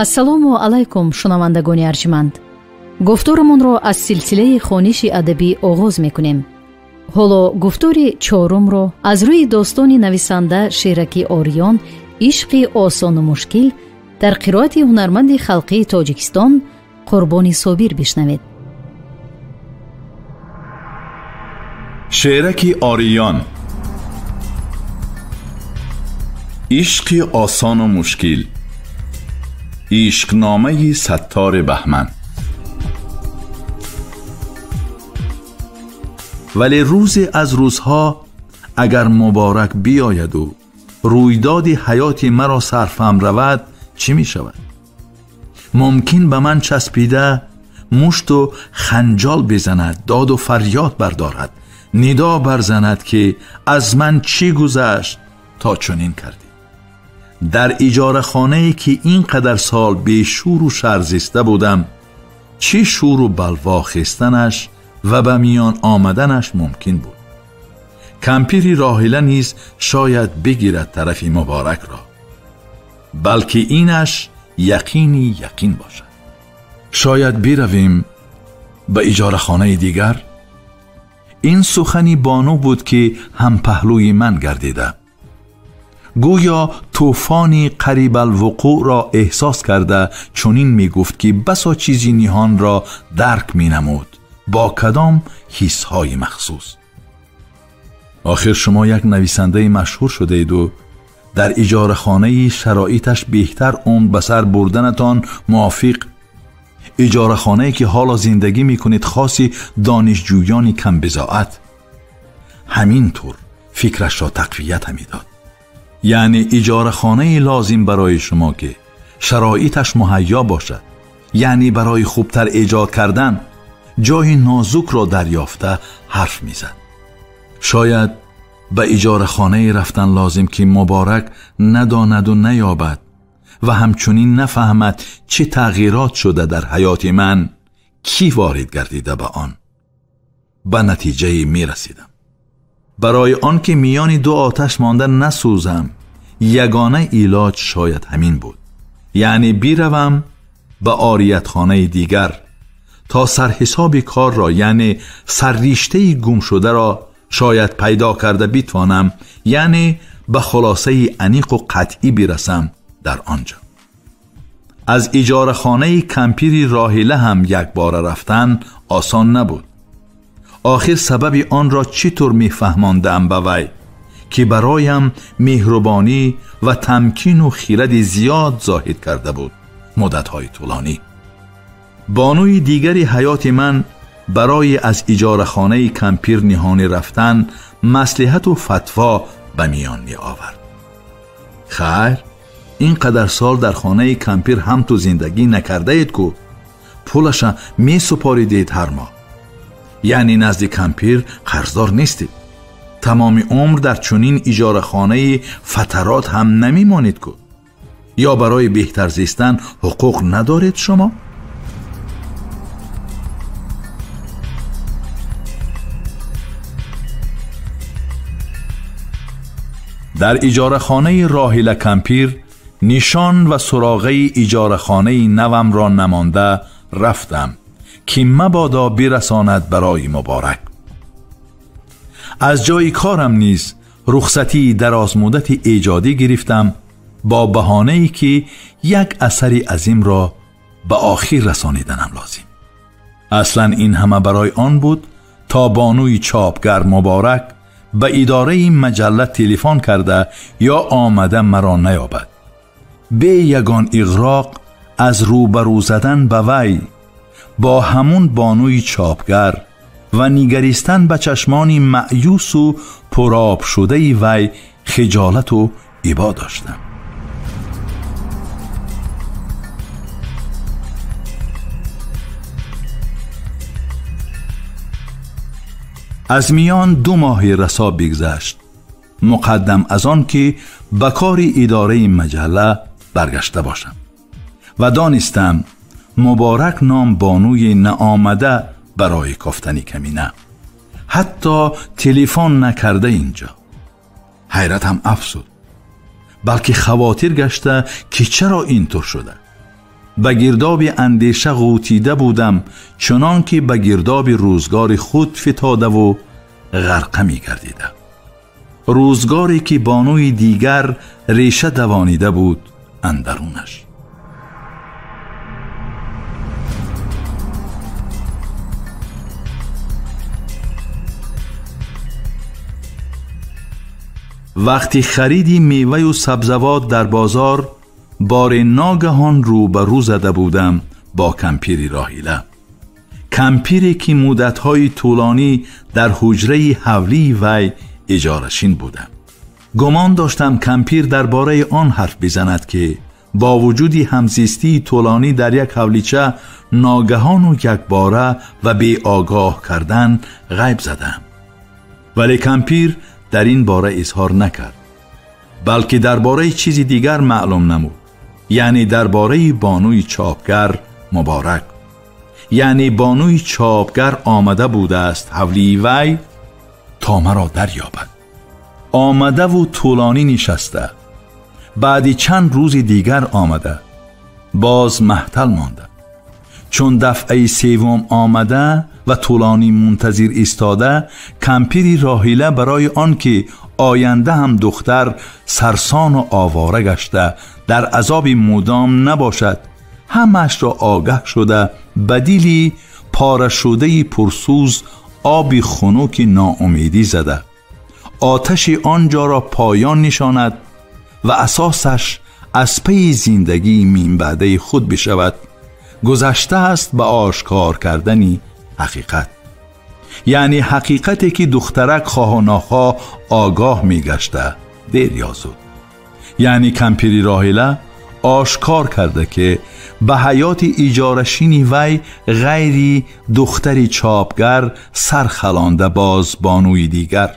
Ассалому алайкум, шунавандагони арҷманд. Гуфторамонро аз силсилаи хониши адабӣ оғоз мекунем. Ҳоло гуфтори чорумро аз рӯи достони нависанда Шераки Ориён «Ишқи осону мушкил» дар қироати ҳунарманди халқии Тоҷикистон Қурбони Собир бишнавед. Шераки Ориён, ишқи осону мушкил, ишқномаи Саттори Баҳман. Вале рӯзе аз рӯзҳо агар Муборак биёяду рӯйдоди ҳаёти маро сарфам равад, чӣ мешавад? Мумкин ба ман часпида мушту ханҷол бизанад, доду фарёд бардорад, нидо барзанад, ки аз ман чӣ гузашт то чунин кардӣ. Дар иҷорахонае ки ин қадар сол бешӯру шар зиста будам, чӣ шӯру балво хестанаш ва ба миён омаданаш мумкин буд? Кампири Роҳила низ шояд бигирад тарафи Муборакро, балки инаш яқини яқин бошад. Шояд биравем ба иҷорахонаи дигар? Ин сухани бону буд, ки ҳампаҳлӯи ман гардида, гӯё тӯфони қарибалвуқӯъро эҳсос карда чунин мегуфт, ки басо чизи ниҳонро дарк менамуд, бо кадом ҳиссҳои махсус. Охир шумо як нависандаи машҳур шудаеду дар иҷорахонаи шароиташ беҳтар умр ба сар бурданатон мувофиқ. Иҷорахонае ки ҳоло зиндагӣ мекунед хоси донишҷӯёни камбизоат. Ҳамин тур фикрашро тақвият ҳамедод. Яъне иҷорахонаи лозим барои шумо, ки шароиташ муҳайё бошад, яъне барои хубтар эҷод кардан ҷои нозукро дарёфта ҳарф мезад. Шояд ба иҷорахонае рафтан лозим, ки Муборак надонаду наёбад ва ҳамчунин нафаҳмад чӣ тағйирот шуда дар ҳаёти ман, кӣ ворид гардида ба он. Ба натиҷае мерасидам. Барои он ки миёни ду оташ монда насӯзам, ягона илоҷ шояд ҳамин буд, яъне биравам ба ориятхонаи дигар то сарҳисоби корро, яъне сарриштаи гумшударо шояд пайдо карда битвонам, яъне ба хулосаи аниқу қатъӣ бирасам дар он ҷо. Аз иҷорахонаи кампири Роҳила ҳам якбора рафтан осон набуд. Охир сабаби онро чӣ тур мефаҳмондам ба вай, ки бароям меҳрубонӣ ва тамкину хиради зиёд зоҳид карда буд муддатҳои тӯлонӣ. Бонуи дигари ҳаёти ман барои аз иҷорахонаи кампир ниҳонӣ рафтан маслиҳату фатво ба миён меовард. Хайр, ин қадар сол дар хонаи кампир ҳам ту зиндагӣ накардаед ку, пулаша месупоридед ҳар моҳ, яъне назди кампир қарздор нестед. Тамоми умр дар чунин иҷорахонаи фатарот ҳам намемонед ку, ё барои беҳтар зистан ҳуқуқ надоред шумо? Дар иҷорахонаи Роҳила кампир нишон ва суроғаи иҷорахонаи навамро намонда рафтам, ки мабодо бирасонад барои Муборак. Аз ҷои корам низ рухсатии дарозмуддати эҷодӣ гирифтам бо баҳонае ки як асари азимро ба охир расониданам лозим. Аслан ин ҳама барои он буд то бонуи чопгар Муборак ба идораи маҷалла телефон карда ё омада маро наёбад. Бе ягон иғроқ аз рӯбарӯ задан ба вай бо ҳамун бонуи чопгар ва нигаристан ба чашмони маъюсу пуроб шудаи вай хиҷолату ибо доштам. Аз миён 2 моҳи расо бигзашт, муқаддам аз он ки ба кори идораи маҷалла баргашта бошам ва донистам Муборак ном бонуи наомада барои кофтани камина, ҳатто телефон накарда инҷо. Ҳайратам афзуд, балки хавотир гашта, ки чаро ин тур шуда. Ба гирдоби андеша ғӯтида будам, чунон ки ба гирдоби рӯзгори худ фитодаву ғарқа мегардида. Рӯзгоре ки бонуи дигар реша давонида буд андарунаш. Вақти хариди меваю сабзавот дар бозор боре ногаҳон рӯбарӯ зада будам бо кампири Роҳила. Кампире ки муддатҳои тӯлонӣ дар ҳуҷраи ҳавлии вай иҷорашин будам. Гумон доштам кампир дар бораи он ҳарф бизанад ки бо вуҷуди ҳамзистии тӯлонӣ дар як ҳавлича ногаҳону якбора ва беогоҳ кардан ғайб задам. Вале кампир дар ин бора изҳор накард, балки дар бораи чизи дигар маълум намуд, яъне дар бораи бонуи чопгар Муборак. Яъне бонуи чопгар омада будааст ҳавлии вай то маро дарёбад. Омадаву тӯлонӣ нишаста, баъди чанд рӯзи дигар омада, боз маҳтал монда. Чун дафъаи севум омада ва тӯлонӣ мунтазир истода, кампири Роҳила барои он ки оянда ҳам духтар сарсону овора гашта дар азоби мудом набошад, ҳамаашро огаҳ шуда ба дили порашудаи пурсӯз оби хунуки ноумедӣ зада, оташи он ҷоро поён нишонад ва асосаш аз пайи зиндагии минбаъдаи худ бишавад, гузаштааст ба ошкор кардани ҳақиқат. Яъне ҳақиқате ки духтарак хоҳу нохоҳ огоҳ мегашта дер ё зуд. Яъне кампири Роҳила ошкор карда ки ба ҳаёти иҷорашини вай ғайри духтари чопгар сар халонда боз бонуи дигар.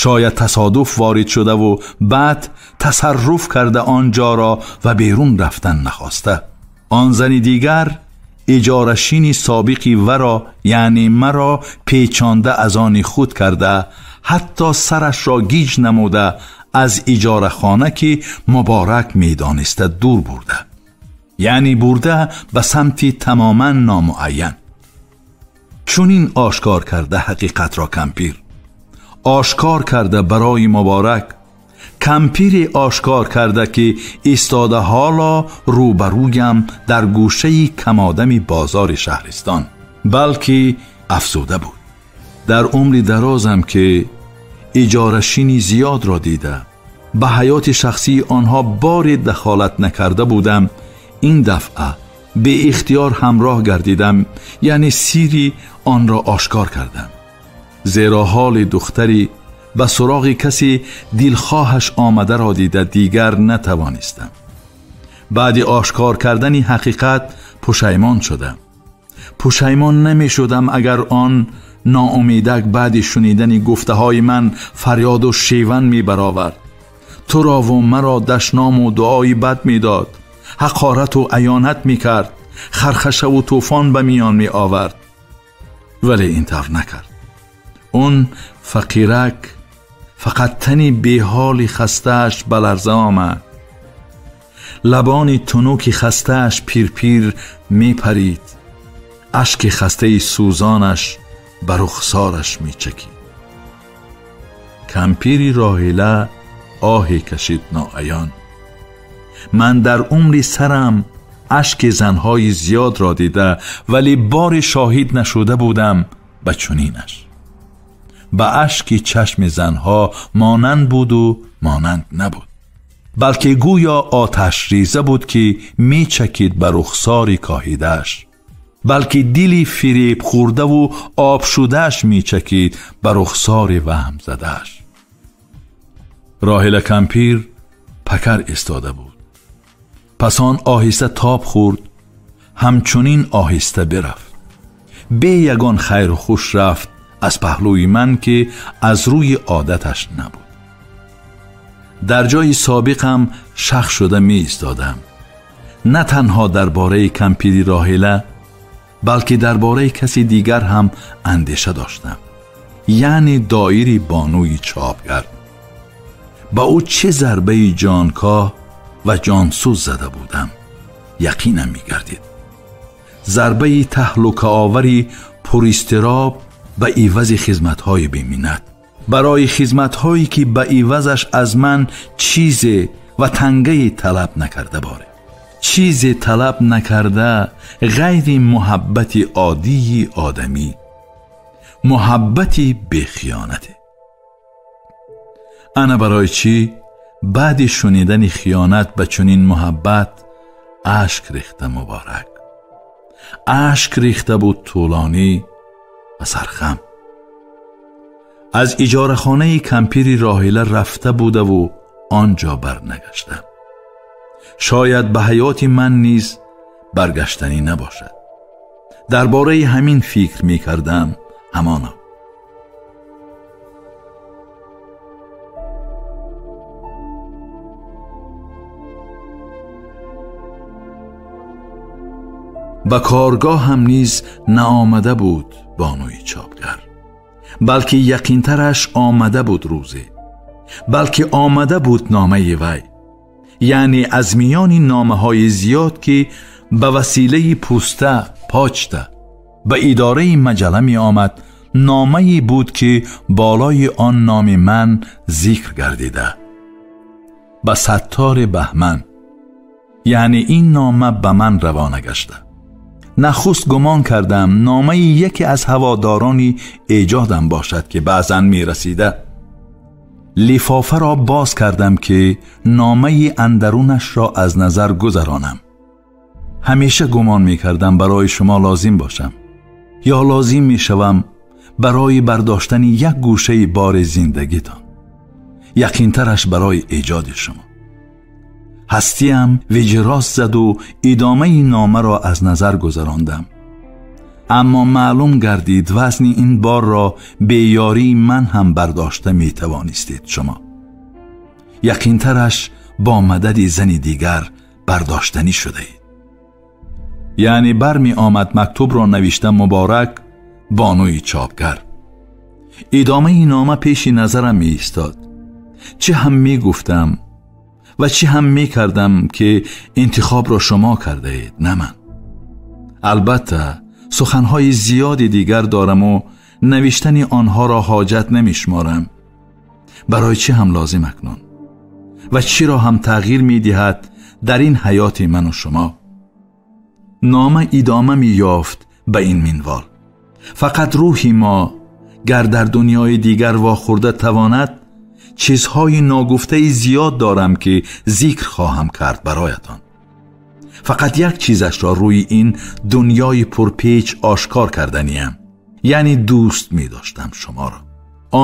Шояд тасодуф ворид шудаву баъд тасарруф карда он ҷоро ва берун рафтан нахоста. Он зани дигар иҷорашини собиқи варо, яъне маро печонда аз они худ карда, ҳатто сарашро гиҷ намуда аз иҷорахона ки Муборак медониста дур бурда, яъне бурда ба самти тамоман номуайян. Чунин ошкор карда ҳақиқатро кампир, ошкор карда барои Муборак. Кампире ошкор карда ки истода ҳоло рӯбарӯям дар гӯшаи камодами бозори шаҳристон, балки афзуда буд. Дар умри дарозам ки иҷорашини зиёдро дида, ба ҳаёти шахсии онҳо боре дахолат накарда будам, ин дафъа беихтиёр ҳамроҳ гардидам, яъне сири онро ошкор кардам. Зеро ҳоли духтари ба суроғи касе дилхоҳаш омадаро дида дигар натавонистам. Баъди ошкор кардани ҳақиқат пушаймон шудам. Пушаймон намешудам агар он ноумедак баъди шунидани гуфтаҳои ман фарёду шеван мебаровард, турову маро дашному дуои бад медод, ҳақорату аёнат мекард, хархашаву тӯфон ба миён меовард. Вале ин тавр накард. Он фақирак фақат тани беҳоли хастааш ба ларза омад. Лабони тунуки хастааш пирпир мепарид, ашки хастаи сӯзонаш ба рухсораш мечакид. Кампири Роҳила оҳе кашид ноаён. Ман дар умри сарам ашки занҳои зиёдро дида, вале боре шоҳид нашуда будам ба чунинаш. Ба ашки чашми занҳо монанд буду монанд набуд, балки гӯё оташреза буд ки мечакид ба рухсори коҳидааш, балки дили фиреб хӯрдаву об шудааш мечакид ба рухсори ваҳмзадааш. Роҳила кампир пакар истода буд. Пас он оҳиста тоб хӯрд, ҳамчунин оҳиста бирафт. Бе ягон хайру хуш рафт аз паҳлӯи ман ки аз рӯи одаташ набуд. Дар ҷои собиқам шах шуда меистодам. На танҳо дар бораи кампири Роҳила, балки дар бораи каси дигар ҳам андеша доштам, яъне доири бонуи чопгар. Ба ӯ чӣ зарбаи ҷонкоҳ ва ҷонсӯз зада будам. яқинам мегардид. Зарбаи таҳлукаовари пуристироб ба ивази хизматҳои беминнат, барои хизматҳое ки ба ивазаш аз ман чизе ва тангае талаб накарда боре, чизе талаб накарда ғайри муҳаббати оддии одамӣ, муҳаббати бехиёнате. Ана барои чӣ баъди шунидани хиёнат ба чунин муҳаббат ашк рехта Муборак. Ашк рехта буд тӯлонӣ ва сархам. Аз иҷорахонаи кампири Роҳила рафта будаву он ҷо барнагашта. Шояд ба ҳаёти ман низ баргаштанӣ набошад. Дар бораи ҳамин фикр мекардам ҳамоно. Ба коргоҳам низ наомада буд бонуи чопгар, балки яқинтараш омада буд рӯзе, балки омада буд номаи вай, яъне аз миёни номаҳои зиёд ки ба василаи пӯста почта ба идораи маҷалла меомад, номае буд ки болои он номи ман зикр гардида, ба Саттори Баҳман, яъне ин нома ба ман равона гашта. Нахуст гумон кардам номаи яке аз ҳаводорони эҷодам бошад ки баъзан мерасида. Лифофаро боз кардам ки номаи андарунашро аз назар гузаронам. Ҳамеша гумон мекардам барои шумо лозим бошам ё лозим мешавам барои бардоштани як гӯшаи бори зиндагитон, яқинтараш барои эҷоди шумо. Ҳастиям виҷрост заду идомаи номаро аз назар гузарондам. Аммо маълум гардид вазни ин борро беёрии ман ҳам бардошта метавонистед шумо. Яқинтараш бо мадади зани дигар бардоштанӣ шудаед. Яъне барми омад мактубро навишта Муборак бонуи чопгар. Идомаи нома пеши назарам меистод. Чӣ ҳам мегуфтам ва чӣ ҳам мекардам ки интихобро шумо кардаед, на ман. Албатта суханҳои зиёди дигар дораму навиштани онҳоро ҳоҷат намешуморам. Барои чӣ ҳам лозим акнун ва чиро ҳам тағйир медиҳад дар ин ҳаёти ману шумо? Нома идома меёфт ба ин минвол. Фақат рӯҳи мо гар дар дунёи дигар вохӯрда тавонад, чизҳои ногуфтаи зиёд дорам ки зикр хоҳам кард бароятон. Фақат як чизашро рӯи ин дунёи пурпеч ошкор карданиям, яъне дӯст медоштам шуморо.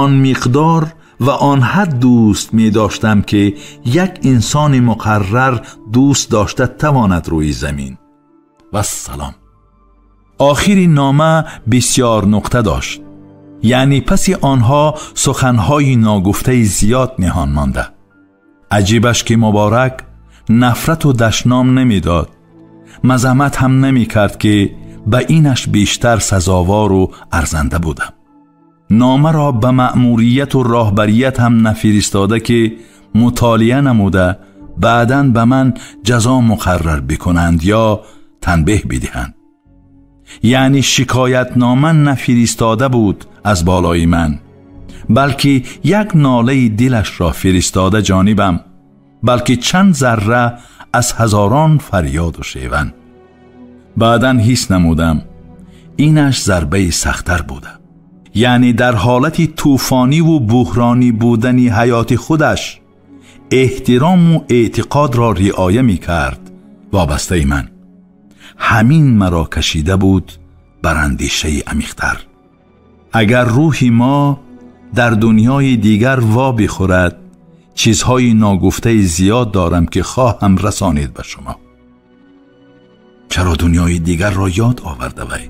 Он миқдор ва он ҳад дӯст медоштам ки як инсони муқаррар дӯст дошта тавонад рӯи замин. Вассалом. Охири нома бисёр нуқта дошт, яъне паси онҳо суханҳои ногуфтаи зиёд ниҳон монда. Аҷибаш ки Муборак нафрату дашном намедод, мазаммат ҳам намекард ки ба инаш бештар сазовору арзанда будам. Номаро ба маъмурияту роҳбарият ҳам нафиристода ки мутолиа намуда баъдан ба ман ҷазо муқаррар бикунанд ё танбеҳ бидиҳанд. Яъне шикоятнома нафиристода буд аз болои ман, балки як нолаи дилашро фиристода ҷонибам, балки чанд зарра аз ҳазорон фарёду шеван. Баъдан ҳис намудам инаш зарбаи сахттар буда, яъне дар ҳолати тӯфониву буҳронӣ будани ҳаёти худаш эҳтирому эътиқодро риоя мекард вобастаи ман. Ҳамин маро кашида буд бар андешаи амиқтар. Агар рӯҳи мо дар дунёи дигар ва бихӯрад, чизҳои ногуфтаи зиёд дорам ки хоҳам расонид ба шумо. Чаро дунёи дигарро ёд оварда вай?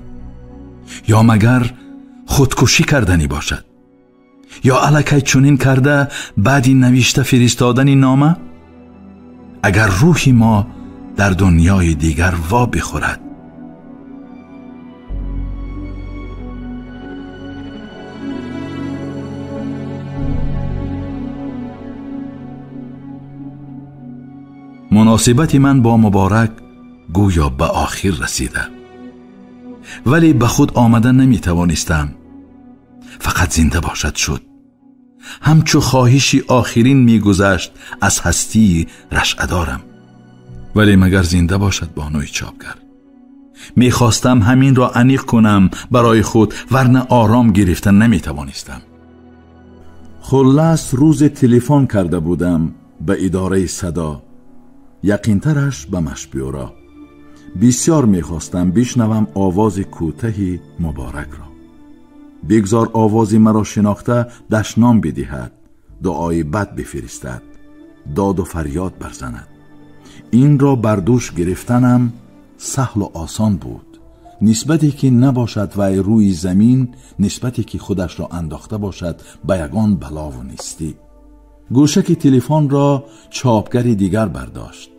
Ё магар худкушӣ карданӣ бошад? Ё аллакай чунин карда баъди навишта фиристодани нома? Агар рӯҳи мо дар дунёи дигар ва бихӯрад, муносибати ман бо Муборак гӯё ба охир расида. Вале ба худ омада наметавонистам. Фақат зинда бошад шуд. Ҳамчу хоҳиши охирин мегузашт аз ҳастии рашъадорам. Вале магар зинда бошад бонуи чопгар? Мехостам ҳаминро аниқ кунам барои худ, варна ором гирифта наметавонистам. Хуллас рӯзе телефон карда будам ба идораи садо, яқинтараш ба машбюро. Бисёр мехостам бишнавам овози кӯтаҳи Муборакро. Бигзор овози маро шинохта дашном бидиҳад, дуои бад бифиристад, доду фарёд барзанад. Инро бар дӯш гирифтанам саҳлу осон буд. Нисбате ки набошад вай рӯи замин, нисбате ки худашро андохта бошад ба ягон балову нестӣ. Гӯшаки телефонро чопгари дигар бардошт.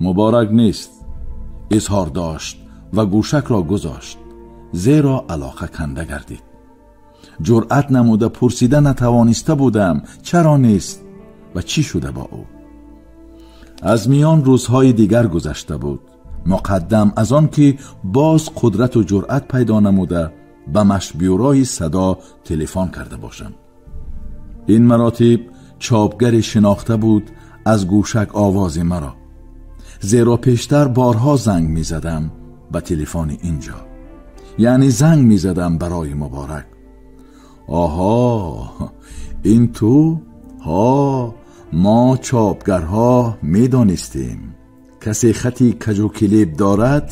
Муборак нест, изҳор дошт ва гӯшакро гузошт, зеро алоқа канда гардид. Ҷуръат намуда пурсида натавониста будам чаро нест ва чӣ шуда бо ӯ. Аз миён рӯзҳои дигар гузашта буд. Муқаддам аз он ки боз қудрату ҷуръат пайдо намуда ба машбюрои садо телефон карда бошам. Ин маротиб чопгари шинохта буд аз гӯшак овози маро, зеро пештар борҳо занг мезадам ба телефони инҷо, яъне занг мезадам барои Муборак. Оҳо, ин ту? Ҳо, мо чопгарҳо медонистем. Касе хати каҷу килиб дорад,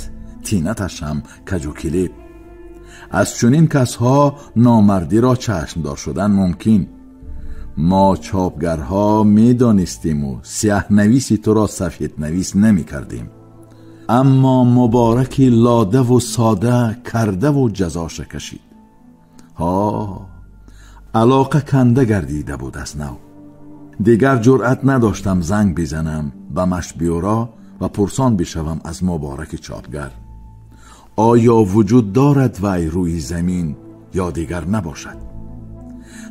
тинаташ ҳам каҷу килиб. Аз чунин касҳо номардиро чашмдор шудан мумкин. Мо чопгарҳо медонистиму сиёҳнависи туро сафеднавис намекардем. Аммо Мубораки лодаву сода кардаву ҷазоша кашид. Ҳо, алоқа канда гардида буд аз нав. Дигар ҷуръат надоштам занг бизанам ба машбюро ва пурсон бишавам аз Мубораки чопгар. Оё вуҷуд дорад вай рӯи замин ё дигар набошад?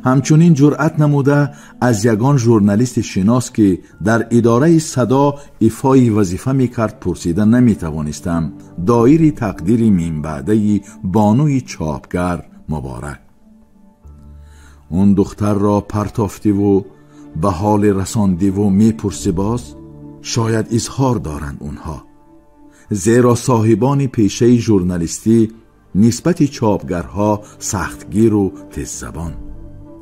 Ҳамчунин ҷуръат намуда аз ягон журналисти шинос ки дар идораи садо ифои вазифа мекард пурсида наметавонистам доири тақдири минбаъдаи бонуи чопгар Муборак. Он духтарро партофтиву ба ҳоли расондиву мепурсӣ боз, шояд изҳор доранд онҳо, зеро соҳибони пешаи журналистӣ нисбати чопгарҳо сахтгиру теззабон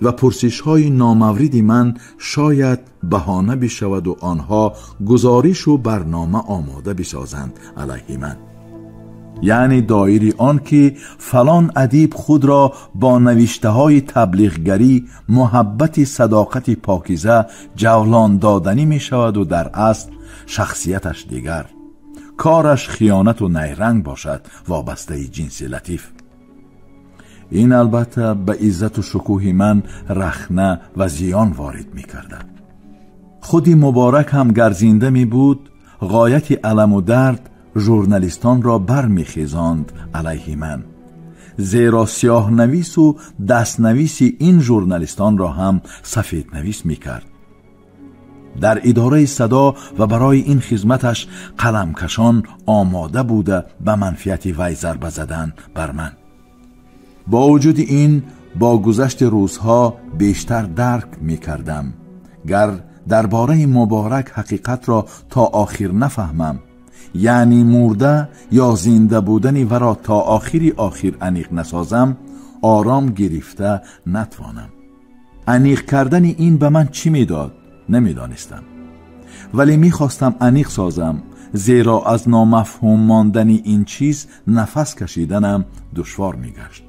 ва пурсишҳои номавриди ман шояд баҳона бишаваду онҳо гузоришу барнома омода бисозанд алайҳи ман. Яъне доири он ки фалон адиб худро бо навиштаҳои таблиғгарӣ, муҳаббати садоқати покиза ҷавлон доданӣ мешаваду дар асл шахсияташ дигар, кораш хиёнату найранг бошад вобастаи ҷинси латиф. Ин албатта ба иззату шукӯҳи ман рахна ва зиён ворид мекарда. Худи Муборак ҳам гар зинда мебуд, ғояти аламу дард журналистонро бармехезонд алайҳи ман, зеро сиёҳнавису дастнависи ин журналистонро ҳам сафеднавис мекард. Дар идораи садо ва барои ин хизматаш қаламкашон омода буда ба манфиати вай зарба задан бар ман. Бо вуҷуди ин бо гузашти рӯзҳо бештар дарк мекардам, гар дар бораи Муборак ҳақиқатро то охир нафаҳмам, яъне мурда ё зинда будани варо то охири охир аниқ насозам, ором гирифта натвонам. Аниқ кардани ин ба ман чӣ медод намедонистам, вале мехостам аниқ созам, зеро аз номафҳум мондани ин чиз нафас кашиданам душвор мегашт.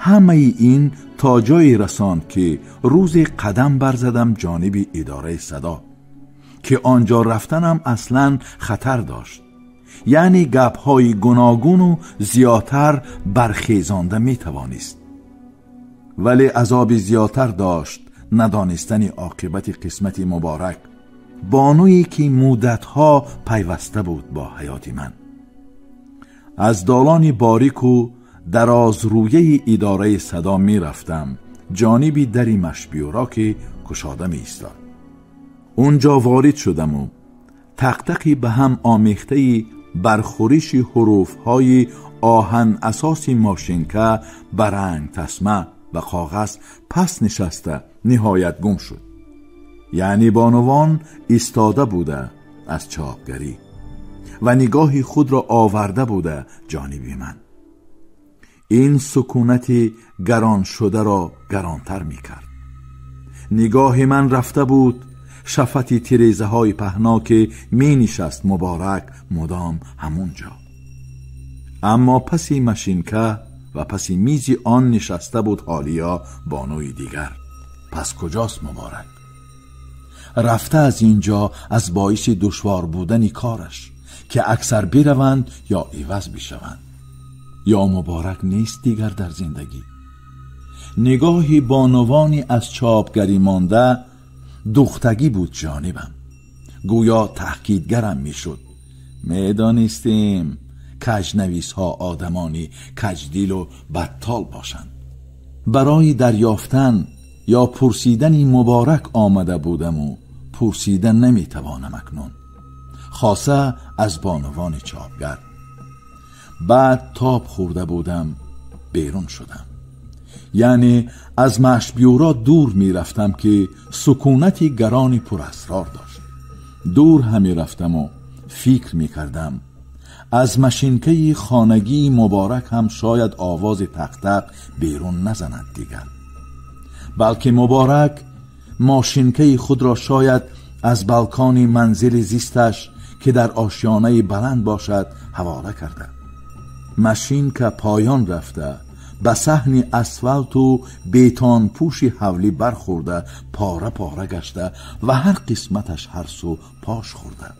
Ҳамаи ин то ҷое расонд ки рӯзе қадам барзадам ҷониби идораи садо, ки онҷо рафтанам аслан хатар дошт, яъне гапҳои гуногуну зиёдтар бархезонда метавонист. Вале азоби зиёдтар дошт надонистани оқибати қисмати Муборак, бонуе ки муддатҳо пайваста буд бо ҳаёти ман. Аз долони борику дарозрӯяи идораи садо мерафтам ҷониби дари машбюро ки кушода меистод. Унҷо ворид шудаму тақтақи ба ҳам омехтаи Бархӯриши ҳуруфҳои оҳан асоси мошинка ба ранг тасма ва коғаз пас нишаста ниҳоят гум шуд. Яъне бонувон истода буда аз чопгарӣ ва нигоҳи худро оварда буда ҷониби ман. Ин сукунати гарон шударо гаронтар мекард. Нигоҳи ман рафта буд шафати тирезаҳои паҳно ки менишаст Муборак мудом ҳамон ҷо. Аммо паси машинка ва паси мизи он нишаста буд ҳолия бонуи дигар. Пас куҷост Муборак? Рафта аз инҷо аз боиси душвор будани кораш ки аксар бираванд ё иваз бишаванд. Ё Муборак нест дигар дар зиндагӣ. Нигоҳи бонувони аз чопгарӣ монда духтагӣ буд ҷонибам. Гӯё таҳкидгарам мешуд. Медонистем каҷнависҳо одамони каҷдилу баттол бошанд. Барои дарёфтан ё пурсидани Муборак омада будаму пурсида наметавонам акнун, хоса аз бонувони чопгар. Баъд тоб хӯрда будам, берун шудам. Яъне аз машбюро дур мерафтам ки сукунати гарони пурасрор дошт. Дур ҳамерафтаму фикр мекардам аз машинкаи хонагии Муборак ҳам шояд овози тақтақ берун назанад дигар, балки Муборак мошинкаи худро шояд аз балкони манзили зисташ ки дар ошёнаи баланд бошад ҳавола карда. Машинка поён рафта ба саҳни асфалту бетонпӯши ҳавлӣ бархӯрда, пора пора гашта ва ҳар қисматаш ҳар сӯ пош хӯрда.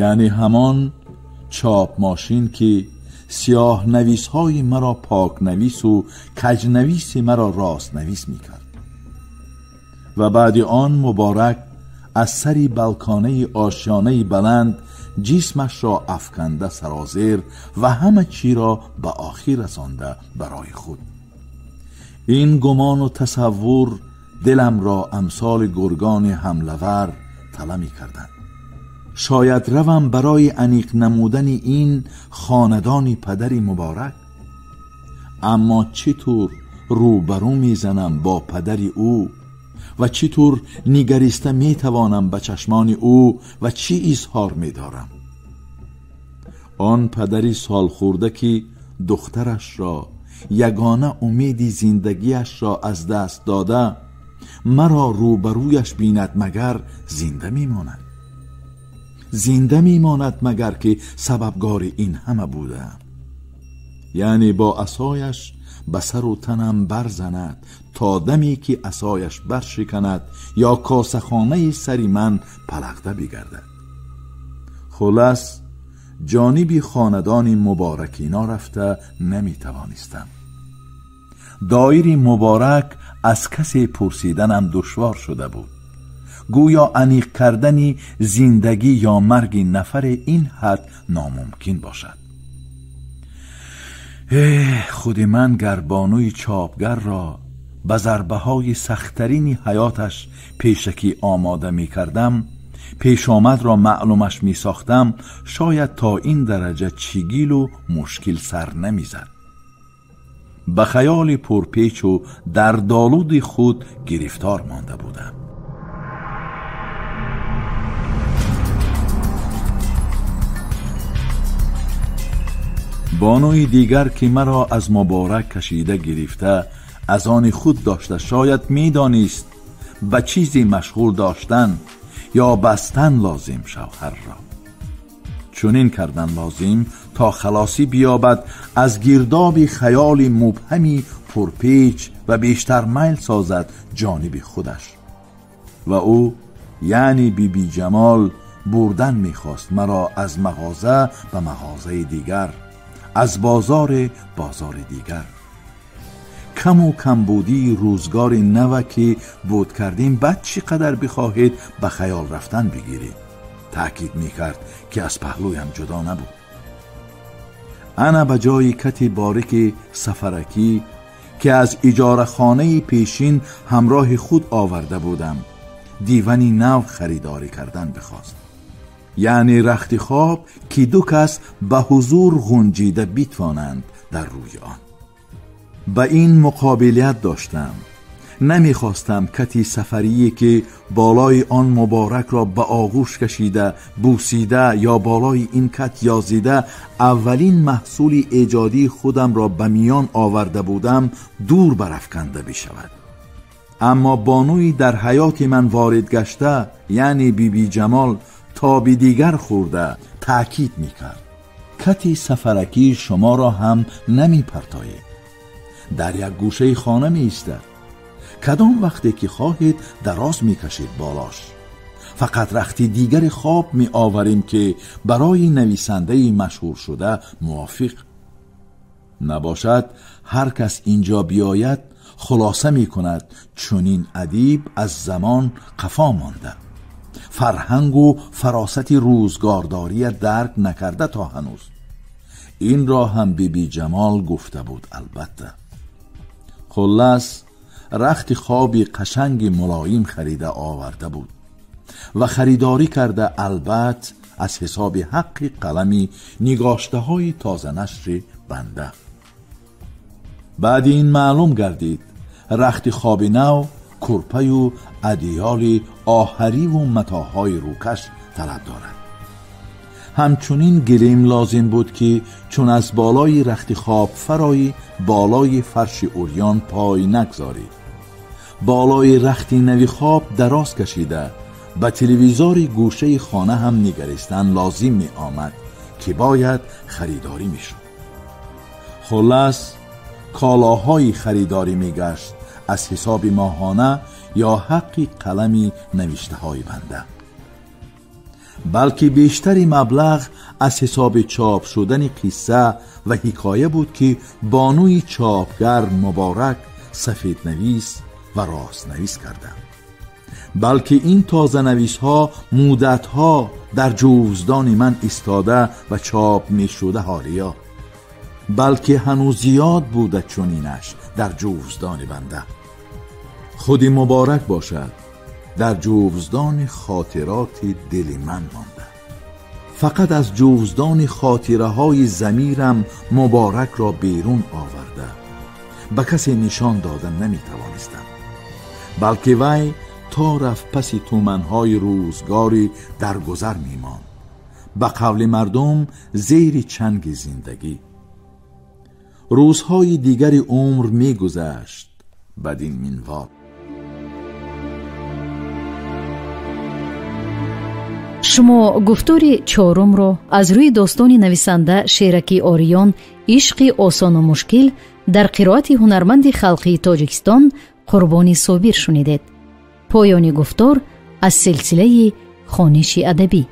Яъне ҳамон чопмошин ки сиёҳнависҳои маро покнавису каҷнависи маро ростнавис мекард. Ва баъди он Муборак аз сари балконаи ошёнаи баланд ҷисмашро афканда сарозер ва ҳама чиро ба охир расонда барои худ. Ин гумону тасаввур диламро амсоли гургони ҳамлавар тала мекарданд. Шояд равам барои аниқ намудани ин хонадони падари Муборак, аммо чӣ тур рӯбарӯ мезанам бо падари ӯ ва чӣ тур нигариста метавонам ба чашмони ӯ ва чӣ изҳор медорам? Он падари солхӯрда ки духтарашро, ягона умеди зиндагиашро аз даст дода, маро рӯбарӯяш бинад магар зинда мемонад? Зинда мемонад магар ки сабабгори ин ҳама будаам? Яъне бо асояш ба сару танам барзанад то даме ки асояш баршиканад ё косахонаи сари ман палағда бигардад. Хулас ҷониби хонадони Муборакино рафта наметавонистам. Доири Муборак аз касе пурсиданам душвор шуда буд. Гӯё аниқ кардани зиндагӣ ё марги нафаре ин ҳад номумкин бошад. Худи ман гар бонуи чопгарро ба зарбаҳои сахттарини ҳаёташ пешакӣ омода мекардам, пешомадро маълумаш месохтам, шояд то ин дараҷа чигилу мушкил сар намезад. Ба хаёли пурпечу дардолуди худ гирифтор монда будам. Бонуи дигар ки маро аз Муборак кашида гирифта аз они худ дошта, шояд медонист ба чизе машғул доштан ё бастан лозим шавҳарро. Чунин кардан лозим то халосӣ биёбад аз гирдоби хаёли мубҳами пурпеч ва бештар майл созад ҷониби худаш. Ва ӯ, яъне Биби Ҷамол, бурдан мехост маро аз мағоза ба мағозаи дигар, аз бозори бозори дигар. Каму камбудии рӯзгори нава ки буд кардем, баъд чӣ қадар бихоҳед ба хаёл рафтан бигиред, таъкид мекард ки аз паҳлӯям ҷудо набуд. Ана ба ҷои кати борики сафаракӣ ки аз иҷорахонаи пешин ҳамроҳи худ оварда будам, дивани нав харидорӣ кардан бихост. Яъне рахти хоб ки ду кас ба ҳузур ғунҷида битвонанд дар рӯи он. Ба ин муқобилият доштам. Намехостам кати сафарие ки болои он муборакро ба оғӯш кашида, бусида ё болои ин кат ёзида аввалин маҳсули эҷодии худамро ба миён оварда будам дур барафканда бишавад. Аммо бонуи дар ҳаёти ман ворид гашта, яъне Биби Ҷамол, тоби дигар хӯрда таъкид мекард: кати сафаракии шуморо ҳам намепартоед, дар як гӯшаи хона меистад, кадом вақте ки хоҳед дароз мекашед болош. Фақат рахти дигари хоб меоварем ки барои нависандаи машҳур шуда мувофиқ набошад. Ҳар кас инҷо биёяд хулоса мекунад чунин адиб аз замон қафо монда, фарҳангу фаросати рӯзгордория дарк накарда то ҳанӯз. Инро ҳам Биби Ҷамол гуфта буд албатта. Хуллас, рахти хоби қашанги мулоим харида оварда буд ва харидорӣ карда албат аз ҳисоби ҳаққи қалами нигоштаҳои тозанашри банда. Баъди ин маълум гардид рахти хоби нав курпаю адиёли оҳариву матоъҳои рӯкаш талаб дорад. Ҳамчунин гилем лозим буд ки чун аз болои рахти хоб фарои болои фарши урён пой нагзорӣ. Болои рахти нави хоб дароз кашида ба телевизори гӯшаи хона ҳам нигаристан лозим меомад ки бояд харидорӣ мешуд. Хуллас, колоҳои харидорӣ мегашт аз ҳисоби моҳона ё ҳаққи қалами навиштаҳои банда, балки бештари маблағ аз ҳисоби чоп шудани қисса ва ҳикоя буд ки бонуи чопгар муборак сафеднавис ва ростнавис карда, балки ин тозанависҳо муддатҳо дар ҷувздони ман истода ва чоп мешуда ҳолия, балки ҳанӯз зиёд буда чунинаш дар ҷувздони банда. Худи муборак бошад дар ҷувздони хотироти дили ман монда. Фақат аз ҷувздони хотираҳои замирам муборакро берун оварда ба касе нишон дода наметавонистам, балки вай то рафт паси туманҳои рӯзгори дар гузар мемонд, ба қавли мардум зери чанги зиндагӣ. Рӯзҳои дигари умр мегузашт бадин минвол. Шумо гуфтори чорумро аз рӯи достони нависанда Шераки Ориён «Ишқи осону мушкил» дар қироати ҳунарманди халқии Тоҷикистон Қурбони Собир шунидед. Поёни гуфтор аз силсилаи хониши адабӣ.